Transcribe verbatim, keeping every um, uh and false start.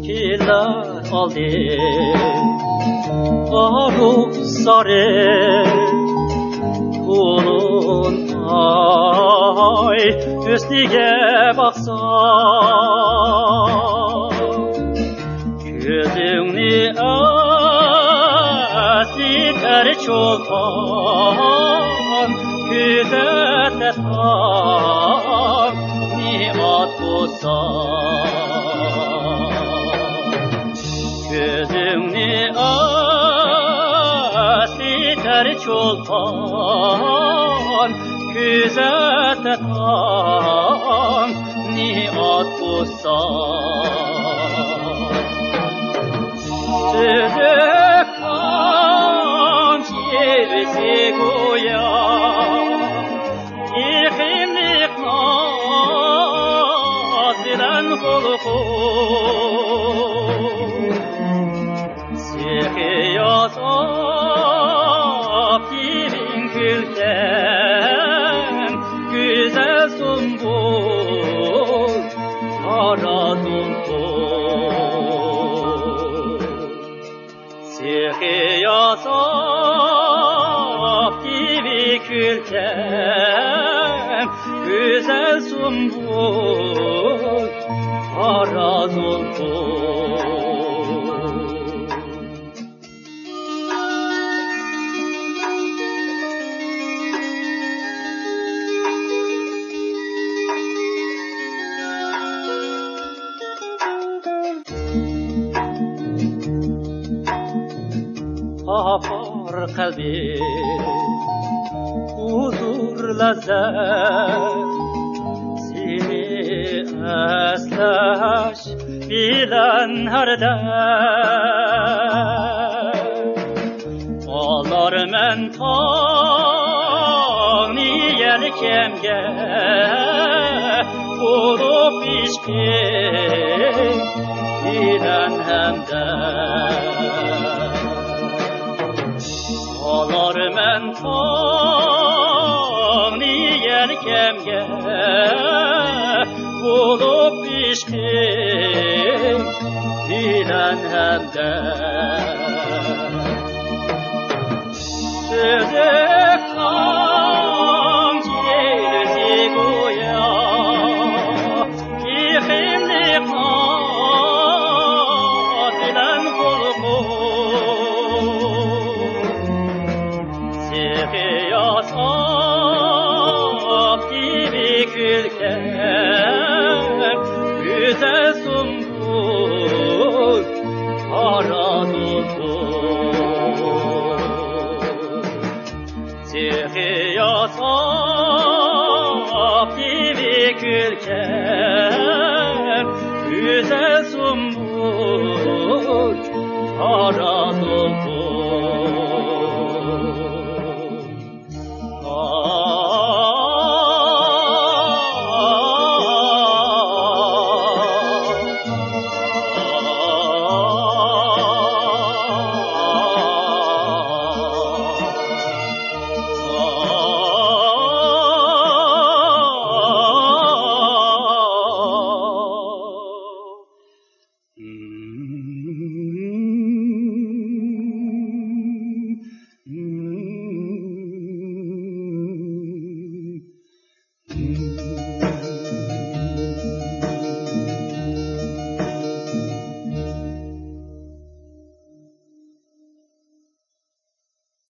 كېلەر ئالدى ئارۇق سارى، قۇلۇن ئاي ھۆسنىگە باقسا. كۆزۈڭنى ئەسلىتەر چولپان، كۆزەتتە تاڭنى ئاتقۇزسا. كۆزۈڭنى ئەسلىتەر چولپان، كۆزەتتە تاڭنى ئاتقۇزسا. سۈزۈك تاڭ چىۋىسى گويا، يېقىملىق ناز بىلەن خۇلقۇم. سېخىي ئازاب تېرىڭ كۈلكەم، گۈزەل سۇمبۇل، قارا دولقۇن. سېخىي ئازاب تېرىڭ كۈلكەم، گۈزەل سۇمبۇل، قارا دولقۇن. تاپار قەلبىم ھۇزۇر لەززەت، سېنى ئەسلەش بىلەن ھەردەم. ئالارمەن تاڭنى يەلكەمگە، بولۇپ ئىشقىم بىلەن ھەمدەم. ئالارمەن تاڭنى يەلكەمگە، بولۇپ ئىشقىم بىلەن ھەمدەم. سۈزۈك تاڭ چىۋىسى گويا، يېقىملىق ناز بىلەن خۇلقۇم. سېخىي ئازاب تېرىڭ كۈلكەم،